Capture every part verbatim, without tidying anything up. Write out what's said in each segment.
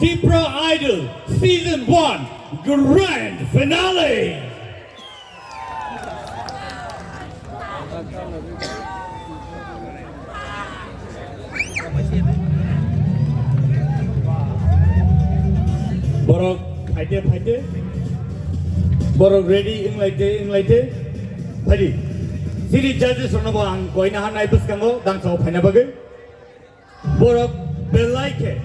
Tipra Idol Season one Grand Finale. Borok phaide phaide. Borok ready wnglaide wnglaide. Phaidi. Chini judges rokno bo ang koina hanai bwskango dangsa o phaina bagwi. Borok belai khe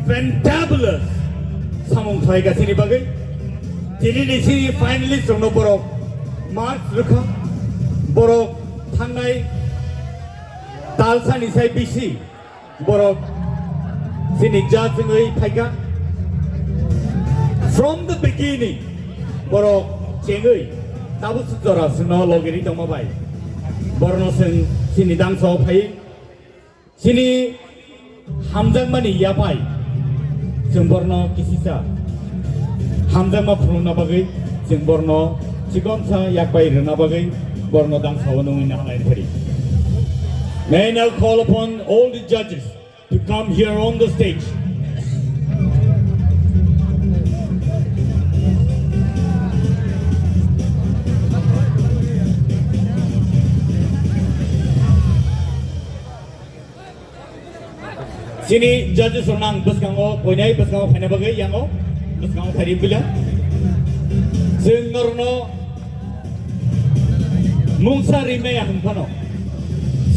fantabulous samung khlai ka chini bagwi. Tini ni chini finalist rokno borok marks rwkha. Borok thangnai talsa ni sai bisi borok chini judge wngwi phaikha. From the beginning, borok chengwi tabuk jora chwngno logiri tongma bai. Borokno chwng chini dangsa o phai, chini hamjakmani yapai chwng borokno kisisa hamjakma phunukna bagwi, chwng borokno chikonsa yakpai rwna bagwi borokno dangsa o nungwi nahalai phari. May I now call upon all the judges to come here on the stage. Chini judges rok nang bwskango, koinai bwskango phaina bagwi yango, bwskango phaidi puila. Chwng norokno mungsa rimaya hwn phano.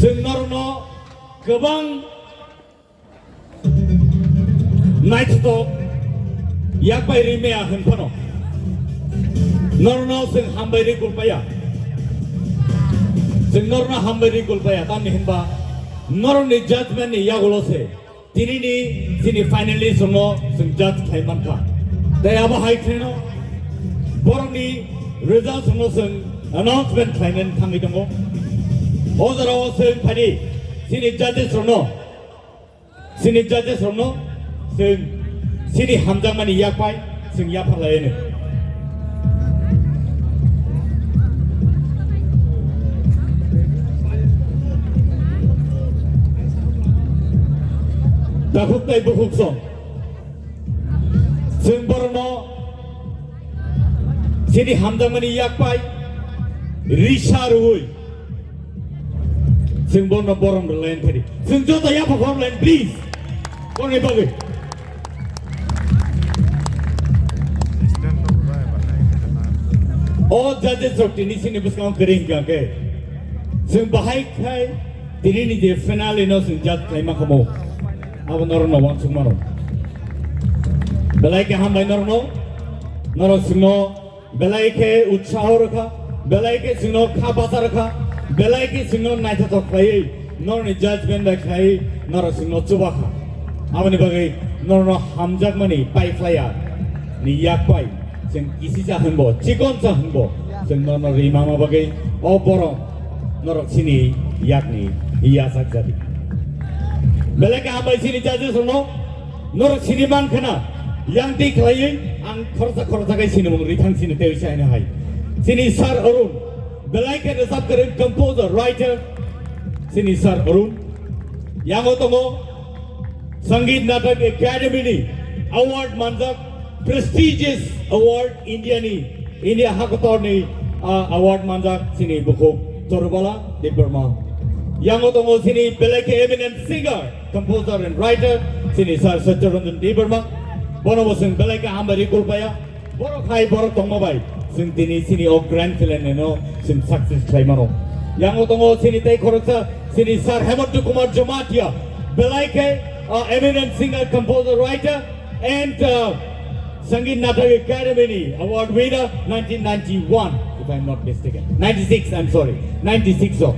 Chwng norokno kwbang naithotok yakbai rimaya hwn phano. Norokno chwng hambai ri kulpaya. Chwng norokno hambai ri kulpaya. Tamni hwnba norokni judgment ni yagulo se. Tini ni chini finalist rokno chwng judge khlai mankha. Tei abo hai kheno borokni results rokno chwng announcement khlainani thangwi tongo. O jorao chwng phaidi chini judges rokno, chini judges rokno chwng chini hamjakmani yakpai chwng yapharlaiano. Takhuk tai bukhuk song. Chwng borokno chini hamjakmani yakpai risa rwui chwng borokno borom rwlayan phari. Chwng joto yaphak horlayan, please. Korni bagwi. O judges rok tini chini bwskango kwrwi hwnkha khe, chwng bahai khai tini ni je finale no chwng judge khlaima khamu, abo norok no uansuk mano. Belai khe hambai norok no, norok chwngno belai khe utsaho rwkha, belai khe chwngno kha bacha rwkha, belai khe chwngno naithothok khlaiwi norokni judgment bai khlaiwi norok chwngno chubakha. Aboni bagwi norokno hamjakmani paiphlaiya ni yakpai chwng kisisa hwnbo, chikonsa hwnbo chwng norokno rimama bagwi o borok norok chini yakni yachak jadi. Belai khe hambai chini judges rokno. Norok sini man khana, yang twi khlaiwi ang khoroksa khoroksa khe sinimung rithang sini tei saino hai. Sini Sir Arun, belai khe rwchap kwrwng, composer, writer, sini Sir Arun. Yango tongo Sangeet Natak Academy ni award manjak, prestigious award India ni, India hakotor ni, ah, award manjak sini bukhuk Charubala Debbarma. Yango tongo sini belai khe eminent singer, composer and writer, sini Sir Satyaranjan Debbarma. Bono bo chwng belai khe hambai ri kulpaya. Borok hai borok tongma bai chwng tini sini o grand finale no chwng success khlai mano. Yango tongo sini tei khoroksa sini Sir Hemanta Kumar Jamatia, belai khe, uh, eminent singer, composer, writer, and, uh, Sangeet Natak Academy ni award winner nineteen ninety-one, if I'm not mistaken. Ninety-six, I'm sorry. Ninety-six o.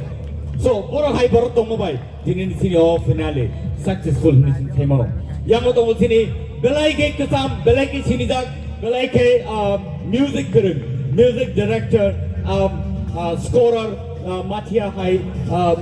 So, borok hai borok tongma bai tini ni sini o finale successful hwnwi chwng khaimano. Yango tongo chini belai khe kwcham, belai khe sinijak, belai khe, ah, music kwrwng, music director, ah, ah, scorer, ah, Mathia hai, ah,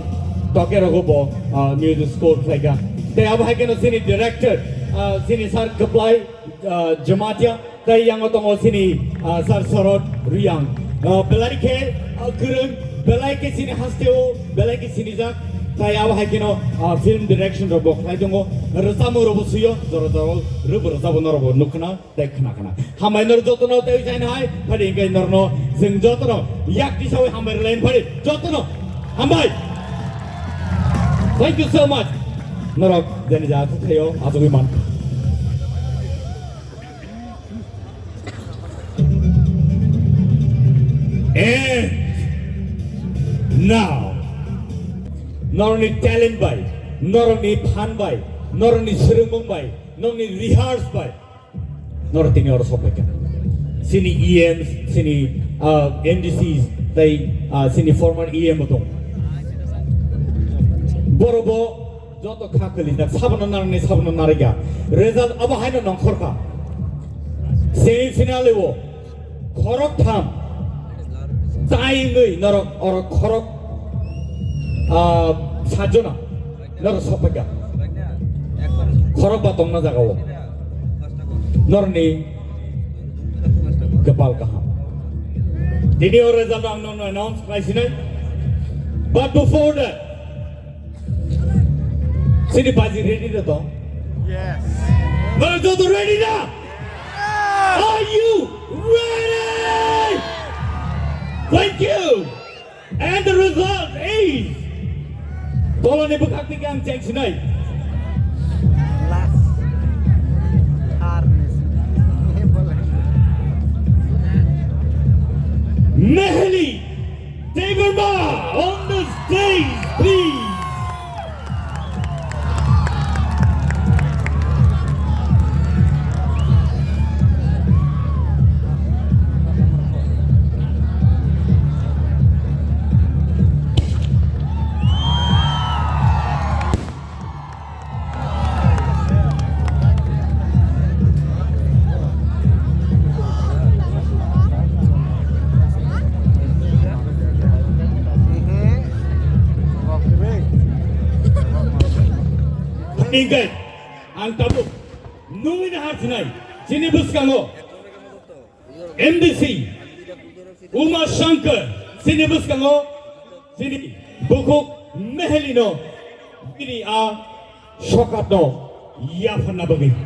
toke rogo bo, ah, music score khlaikha. Tei abo hai kheno chini director, ah, chini sir Kwplai, ah, Jamatia. Tei yango tongo chini, ah, Sir Sorot Riyang. Ah, belai khe, ah, kwrwng, belai khe chini hasteo, belai khe sinijak. Tai abo hai kheno, ah, film direction rok bo khlai tongo, rwchapmung rok bo swiyo, jora jora rwbo rwchabo norok bo nukkhna tei khna khna. Hambai nor jotono tei jaina hai, phadi hingke norno chwng jotono yak tisawi hambai rwlaini phadi jotono hambai. Thank you so much. Norok jani ja thayo achugwi man. And now, norokni talent bai, norokni phan bai, norokni swrwngmung bai, norokni rehearse bai, norok tini oro sokphaikha. Chini E M, chini, ah, M D C tei, ah, chini former E M bo tongo. Borok bo joto kha kwlijak, sabono narwknai, sabono narwkya. Result abo haino nongkhorkha. Semi final o khorok tham tai wngwi norok oro khorok, ah, sajona norok sokphaikha. Khorok ba tongna jagao norokni kwpal kaham. Tini o result ang nono announce khlai sinai. But before that, Chini baji ready da to? Yes. Norok joto ready da? Yes. Are you ready? Thank you. And the result is, tolani bwkhak twi ang cheng sinai. Last. Harness. Meheli Debbarma on the stage, please. Hingke ang tabuk nungwi nahar sinai chini bwskango M D C Uma Shankar, chini bwskango chini bukhuk Mehelino bini a sokatno yapharna bagwi.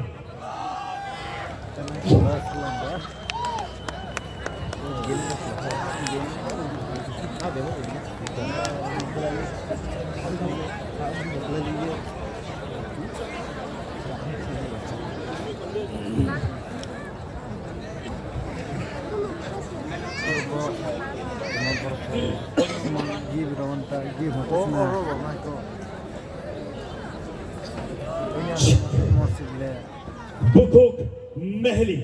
Bukhuk Meheli.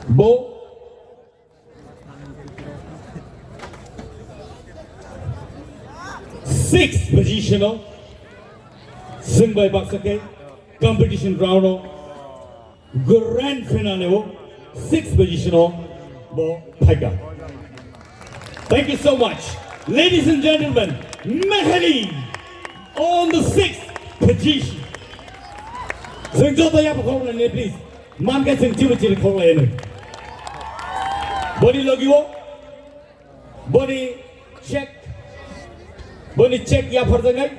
Bo sixth position o chwng bai baksa khe competition round o grand finale o sixth position o bo phaikha. Thank you so much. Ladies and gentlemen, Meheli on the sixth position. Chwng joto yapha khoroknai, please. Mankhe chwng chibu chiri khoroknai. Boni logi o, boni check, boni check yapharjaknai.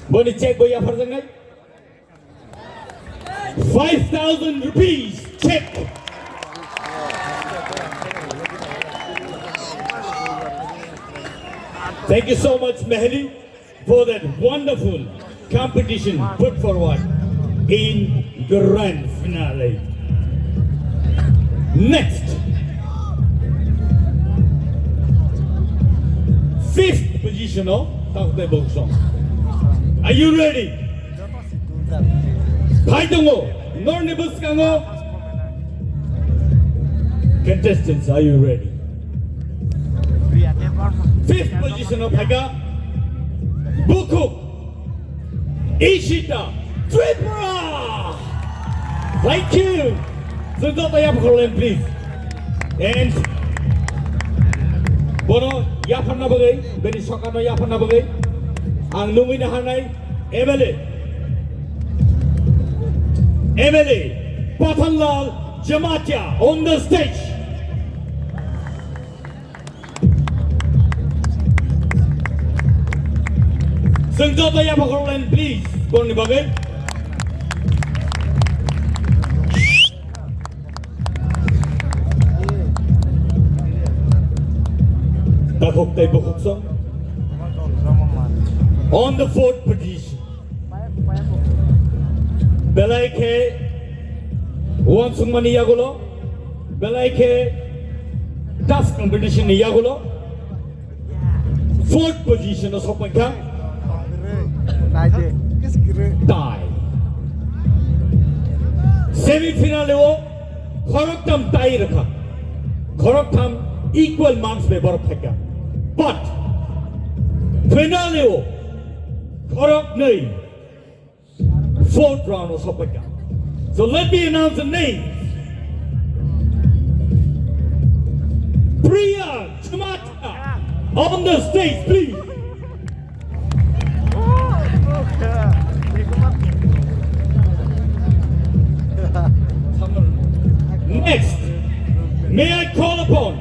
Boni check bo yapharjaknai. Five thousand rupees check. Thank you so much, Meheli, for that wonderful competition put forward in grand finale. Next, fifth position o Takutai Boksong. Are you ready? Phai tongo, norni bwskango. Contestants, are you ready? Fifth position o phaikha Bukhuk Ishita Tripura. Thank you. Chwng joto yapharlai, please. And bono yapharna bagwi, bini sokano yapharna bagwi ang nungwi naharnai M L A, M L A Pathanlal Jamatia on the stage. Chwng joto yapha khoroknai, please, borokni bagwi. Takhuk tei bukhuk song. On the fourth position. Belai khe uansukmani yagulo, belai khe tough competition ni yagulo, fourth position o sokpaikha. Tie. Semi final o khoroktham tie rwkha. Khoroktham equal marks bai borok phaikha. But finale o khoroknwi fourth round o sokpaikha. So let me announce the names. Priya Jamatia on the stage, please. Next, may I call upon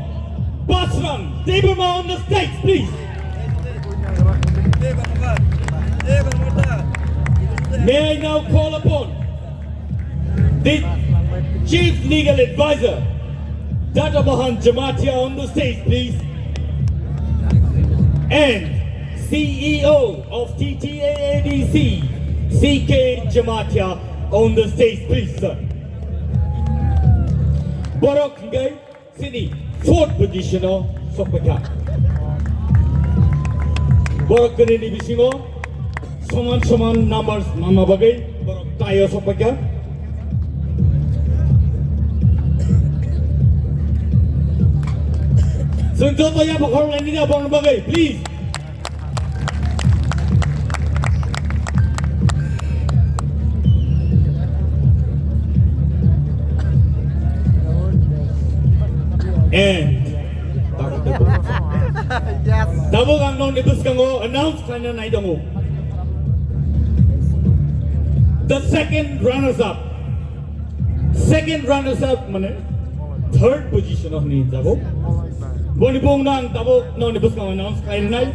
Basram Debbarma on the stage, please. May I now call upon the Chief Legal Advisor, Dada Mohan Jamatia on the stage, please. And C E O of T T A A D C, C K Jamatia on the stage, please, sir. Borok hingkai Chini fourth position o sokpaikha. Borok kwnwi ni bisingo soman soman numbers manma bagwi borok tie o sokpaikha. Chwng joto yapha khoroknai nini borokni bagwi, please. And tabuk ang nokni bwskango announce khlaina nai tongo. The second runners up. Second runners up mane third position o hinwi hinjago. Boni bung nang tabuk nokni bwskango announce khlai rwnai.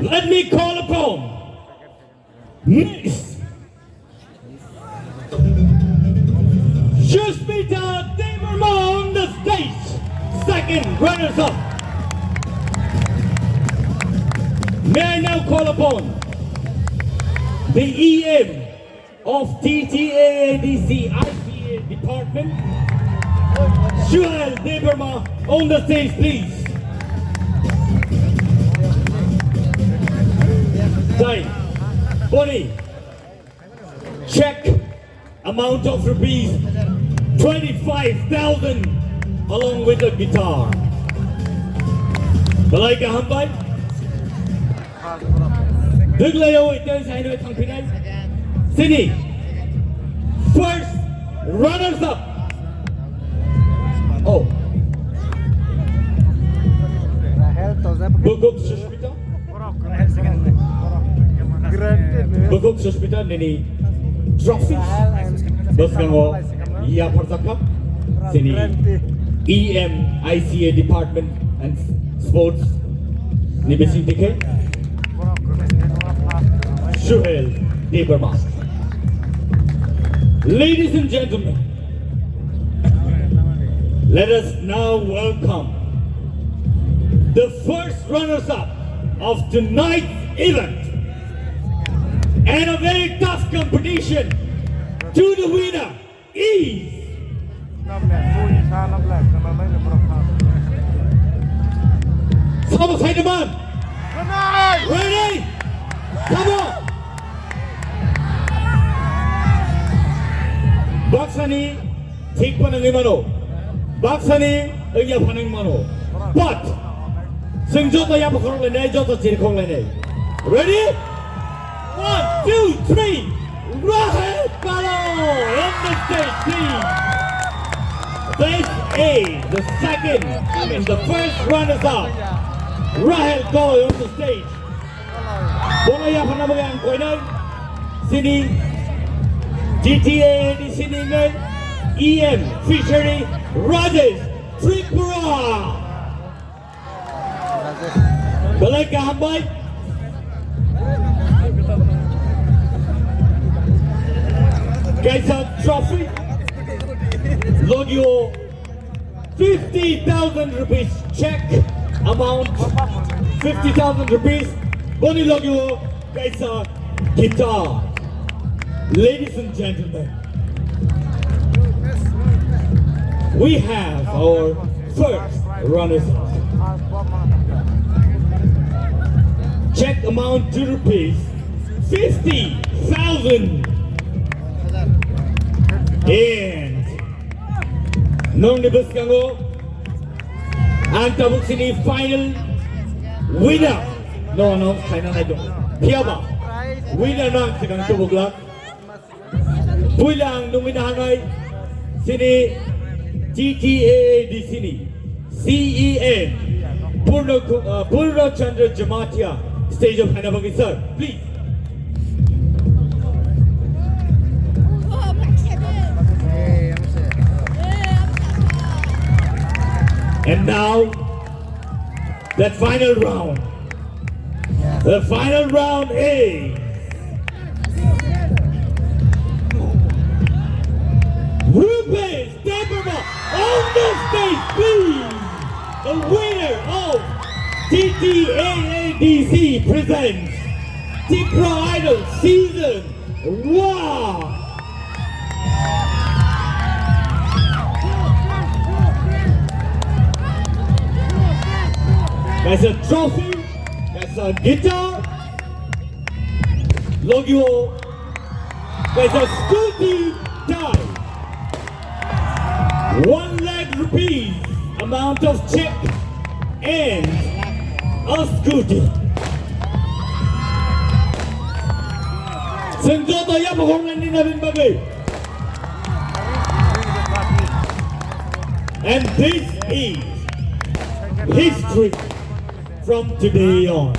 Let me call upon Miss Sushmita Debbarma on the stage, second runners up. May I now call upon the E M of T T A A D C I C A department, Suhail Debbarma on the stage, please. Jai. Boni check amount of rupees twenty-five thousand along with a guitar. Belai kaham bai. Dwglaio iteris haino thangphinai. Chini first runners up. Oh. Rahel Tojab. Bukuk Sushmita. Granted. Bukuk Sushmita nini trophy. Rahel and bwskango yapharjakha. Chini E M I C A department and sports ni bising dikhe Suhail Debbarma. Ladies and gentlemen, let us now welcome the first runners-up of tonight's event and a very tough competition to the winner is Sabo Saidaman. Ready? Come on. Baksani thik panangwi mano. Baksani wngya phanang mano. But chwng joto yapha khorok lainai, joto chiri khorok lainai. Ready? One, two, three. Rahel Kalo on the stage, please. This is the second, I mean, the first runners-up. Rahel Kalo on the stage. Bono yapharna bagwi ang koinai chini T T A A D C ni E M Fishery Rajesh Tripura. Belai kaham bai. Kaisa trophy. Logio fifty thousand rupees check amount. Fifty thousand rupees. Boni logio kaisa guitar. Ladies and gentlemen, we have our first runners up. Check amount to rupees fifty thousand. And nongni bwskango ang tabuk sini final winner no announce khaina nai tongo. Phiyaba winner no ang swkang tubuglak. Puila ang nungwi nahanai sini T T A A D C ni C E M Purno, uh, Purno Chandra Jamatia stage of Hanabagi sir, please. And now, that final round. The final round is Rupesh Debbarma on the stage, please. The winner of T T A A D C presents Tipra Idol Season One. Kaisa trophy, kaisa guitar, logio kaisa scooty type. One lakh rupees amount of check and a scooty. Chwng joto yapha hwngnani nabin bagwi. And this is history from today on.